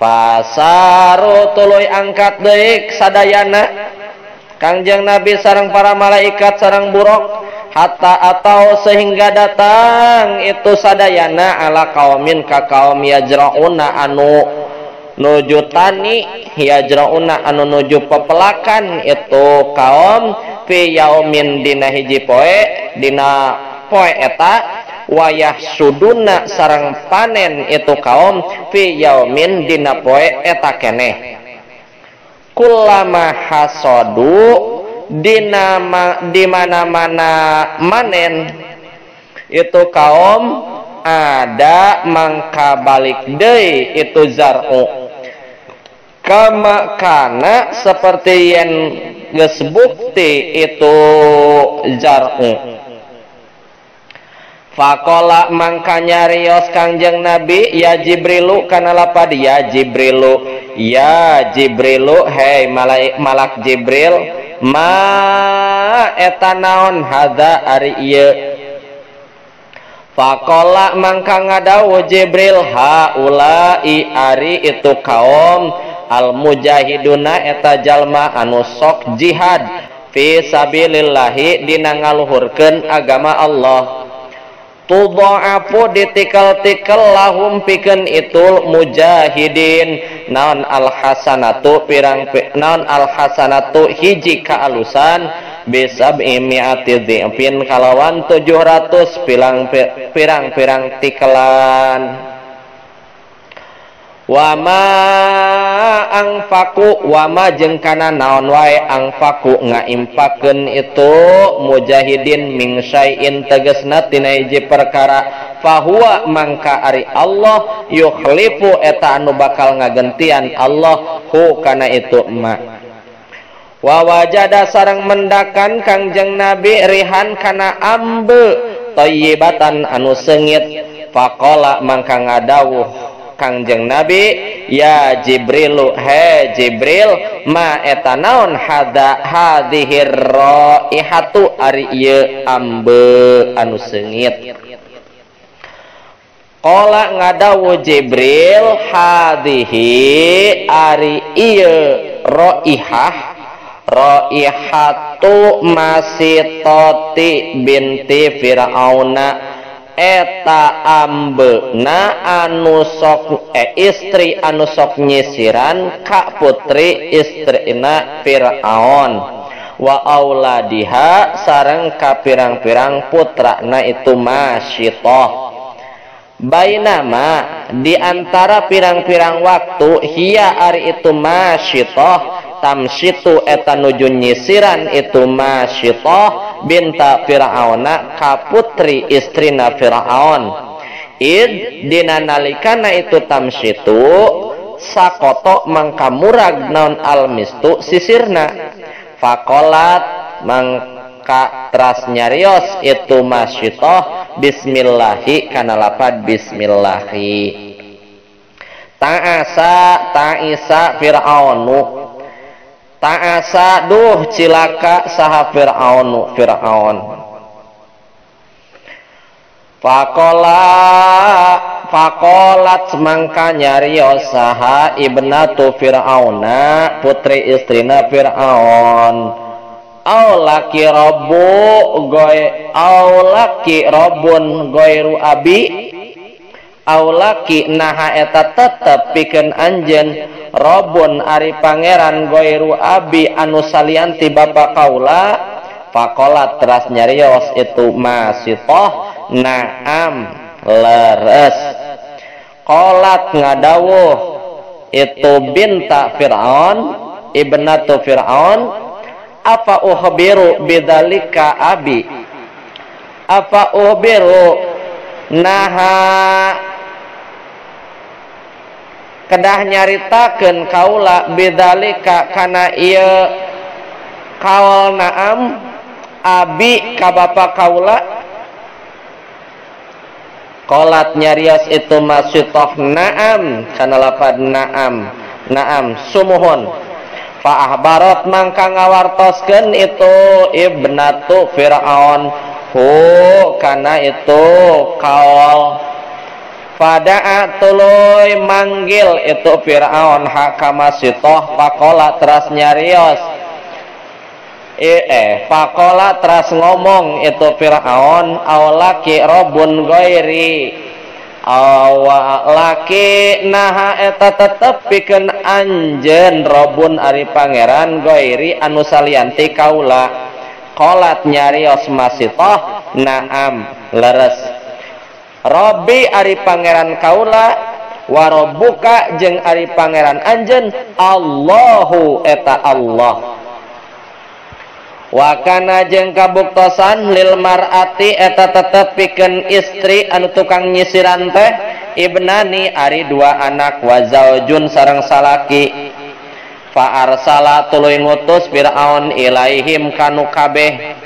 Fasaru tuluy angkat deui sadayana Kangjeng Nabi sareng para malaikat sareng buruk hatta atau sehingga datang itu sadayana ala kaumin ka kaum yajrauna anu nuju tani yajrauna anu nuju pepelakan itu kaum fi yaumin dina hiji poe dina poe eta wayah suduna sareng panen itu kaum fi yaumin dina poe eta keneh kullama hasadu dina di mana-mana manen itu kaum ada mangka balik deui itu zar'u kama kana seperti yang geus bukti itu zar'u. Faqala mangka nyarios Kangjeng Nabi ya Jibrilu kana lapad ya Jibrilu ya Jibrilu hei malak Jibril ma eta naon hadza ari ieu. Faqala mangka ngadawuh Jibril haula'i ari itu kaum al mujahiduna eta jalma anu sok jihad fi sabilillahi dina ngaluhurkeun agama Allah. Tudha'afu ditikel-tikel lahum pikeun itul mujahidin naon al hasanatu pirang naon al hasanatu hiji kaalusan bisab'i mi'ati dhi'fin kalawan 700 pirang-pirang tikelan. Wama angfaku wama jeung kana naon wae angfaku ngaimpakeun itu mujahidin min syai'in tegasna tina hiji perkara fahuwa mangka ari Allah yukhlifu eta anu bakal ngagentian Allah hu kana itu ma. Wa wajada sareng mendakan Kangjeng Nabi rihan kana ambe thayyibatan anu seungit faqala mangka ngadawuh Kangjeng Nabi ya Jibrilu he Jibril ma eta naon hadza hadhir raihatu ari ieu ambe anu seungit. Qala ngadawuh Jibril hadhihi ari ieu raihah raihatu masitati binti Fir'auna eta ambeuna anu sok istri anu sok nyisiran ka putri istrina Fir'aun wa auladiha sareng ka pirang-pirang putrana itu Masyitoh. Bainama di antara pirang-pirang waktu hiya ari itu Masyitoh tamsyitu eta nuju nyisiran itu Masyitoh binta Fir'auna ka putri istrina Fir'aun. Id dina nalikana itu tamsyitu sakoto mangka murag naon almistu sisirna faqalat mangka teras nyarios itu Masyitoh bismillahi kana lapad bismillahi. Ta'asa ta'isa Fir'aunu ta'asa duh cilaka saha Fir'aunu Fir'aun. Faqala faqalat mangka nyarios saha ibnatu Fir'auna putri istrina Fir'aun aulaki rabbu goy aulaki rabbun goiru abi aulaki naha eta tetep pikeun anjeun robun ari pangeran goiru abi anu salianti bapa kaula. Faqalat teras nyarios itu Masyitoh naam leres. Qalat ngadawuh itu binta Fir'aun ibnatu Fir'aun apa uhbiru bidzalika abi apa uhbiru naha kedah nyaritakeun kaula bidzalika kana ieu kaul naam abi ka bapa kaula. Qalat nyarios itu Masyitoh naam kana lapad naam naam sumuhun. Fa ahbarat mangka ngawartoskeun itu ibnatu Fir'aun hu kana itu kaul. Fada'a tuluy manggil itu Fir'aun haka Masitoh faqala teras nyarios faqala teras ngomong itu Fir'aun awlaki robun ghairi awlaki naha eta tetep pikeun anjeun robun ari pangeran ghairi anu salianti kaula. Qalat nyarios Masitoh naam leres Robbi ari pangeran kaula warobuka jeung ari pangeran anjeun Allahu eta Allah. Wa kana jeung kabuktosan lil mar'ati eta tetep pikeun istri anu tukang nyisiran teh ibnani ari dua anak wa zaujun sareng salaki. Fa arsala tuluy ngutus Fir'aun ilaihim kanu kabeh.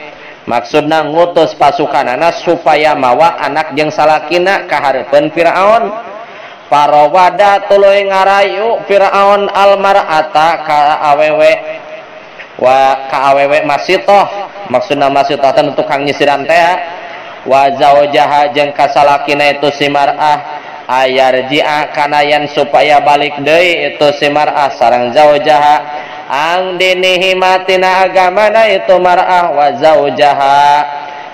Maksudna ngutus pasukanana supaya mawa anak jeung salakina ka hareupeun Firaun. Parawada tuluy ngarayu Firaun almar'ata ka awewe wa ka awewe Masitoh, maksudna Masitoh teh tukang nyisiran teh wa zaujaha jeung ka salakina itu si mar'ah ayarji'a kanayan supaya balik deui itu si mar'ah sareng zaujaha ang dinihi matina agamana itu mar'ah wa zaujaha.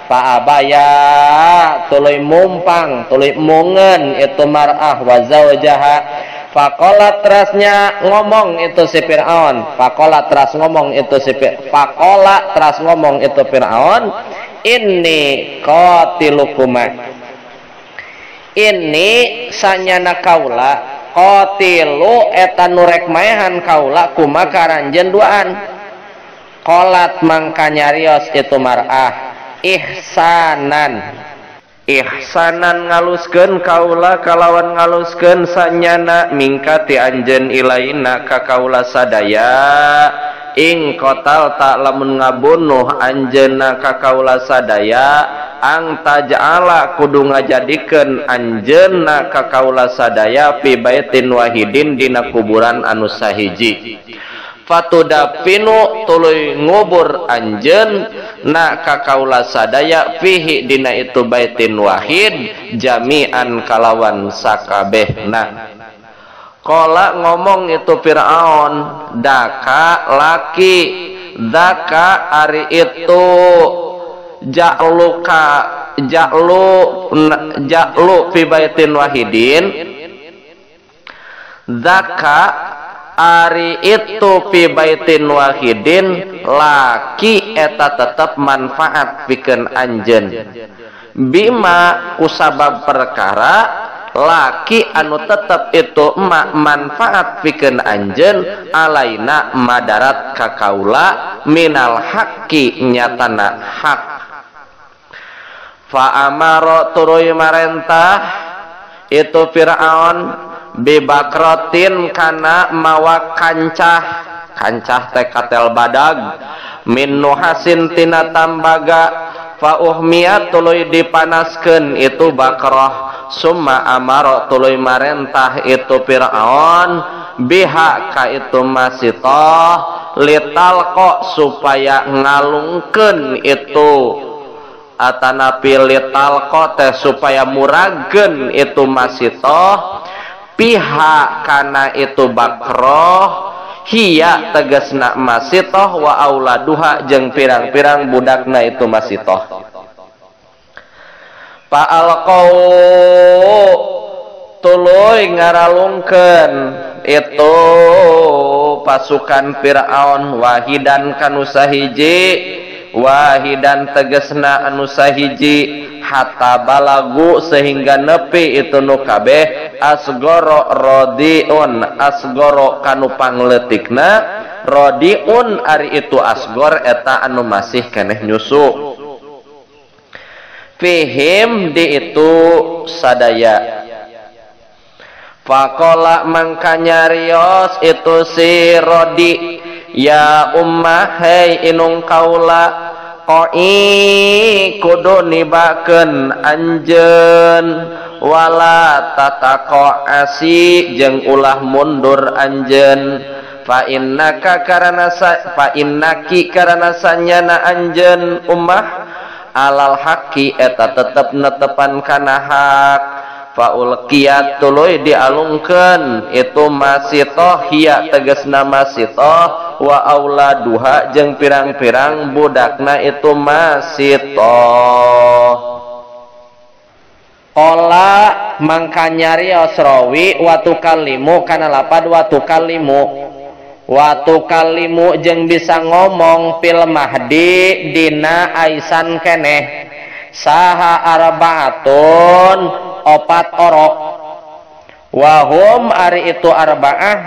Fa abaya tuluy mumpang tuluy mungeun itu mar'ah wa zaujaha. Faqala terasnya ngomong itu si Fir'aun, faqala teras ngomong itu si faqala teras ngomong itu Fir'aun inni qatilukuma, ini sanyana kaula qatilu eta nu rek maehan kaula kuma karanjeun duaan. Qalat mangka nyarios itu mar'ah ihsanan, ihsanan ngaluskeun kaula kalawan ngaluskeun sanyana mingkati anjeun ilaina ka kaula sadaya ing qatal tak lamun ngabunuh anjeunna ka kaula sadaya ang taj'ala kudu ngajadikeun anjeunna ka kaula sadaya fi baitin wahidin dina kuburan anu sahiji. Fatudafinu tuluy ngubur anjeun na ka kaula sadaya fihi dina itu baitin wahid jami'an kalawan sakabehna. Qala ngomong itu Fir'aun daka laki daka ari itu ja'luka ja'lu ja'lu fi baitin wahidin daka ari itu fi baitin wahidin laki eta tetep manfaat pikeun anjeun bima kusabab perkara laki anu tetep itu ma manfaat pikeun anjeun alaina madarat ka kaula minal haqqi nyatana hak. Fa amara tuluy marentah itu Fir'aun bibakrotin kana mawa kancah, kancah teh katel badag min nuhasin tina tambaga fa uhmiyat tuluy dipanaskeun itu bakroh. Summa amara tuluy marentah itu Fir'aun biha ka itu Masitoh litalqa supaya ngalungkeun itu atanapi litalqa teh supaya murageun itu Masitoh pihak kana itu bakroh hiya tegasna Masitoh wa auladuha jeung pirang-pirang budakna itu Masitoh. Fa'alqau tuluy ngaralungkeun itu pasukan Fir'aun wahidan kanu sahiji, wahidan tegasna anu sahiji hatta balagu sehingga nepi itu nu kabeh asgoro rodiun, asgoro kanu pangleutikna rodiun ari itu asgor eta anu masih keneh nyusu fihim di itu sadaya. Faqala mangka nyarios itu si rodi ya ummah hei inung kaula qoi kudu nibakeun anjeun wala tataqo asi jeung ulah mundur anjeun fa innaka karana fa innaki karana sanyana anjeun ummah alal haqi eta tetep netepan kana hak. Faulqiyat tuluy dialungkeun itu masitoh hiya tegasna masitoh wa auladuha jeung pirang-pirang budakna itu masitoh. Qala mangka nyarios rawi wa tukallimu kana lapad wa tukallimu wa tukallimu jeung bisa ngomong fil mahdi dina aisan keneh saha arbaatun opat orok wahum ari itu arbaah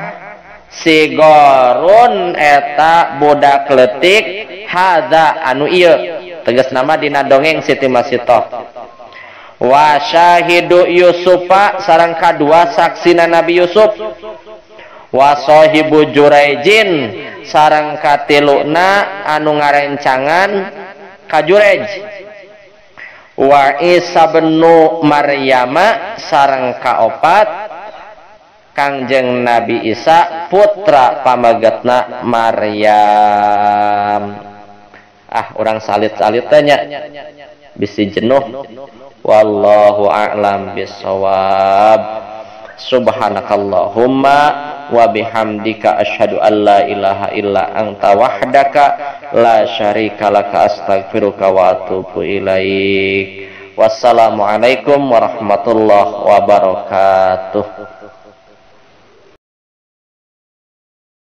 sigorun eta budak leutik hadza anu ieu tegas nama dina dongeng Siti Masitoh wa syahidu Yusufa sareng kadua saksina Nabi Yusuf wa sahibu Juraijin sareng katiluna anu ngarencangan ka Juraij wa Isa bin Maryama sareng kaopat Kangjeng Nabi Isa putra pamagetna Maryam. Ah urang salit-salit teh nya bisi jenuh. Wallahu a'lam bissawab. Subhanakallahumma wa bihamdika asyhadu an la ilaha illa anta wahdaka la syarika laka astaghfiruka wa atubu ilaik. Wassalamualaikum warahmatullahi wabarakatuh.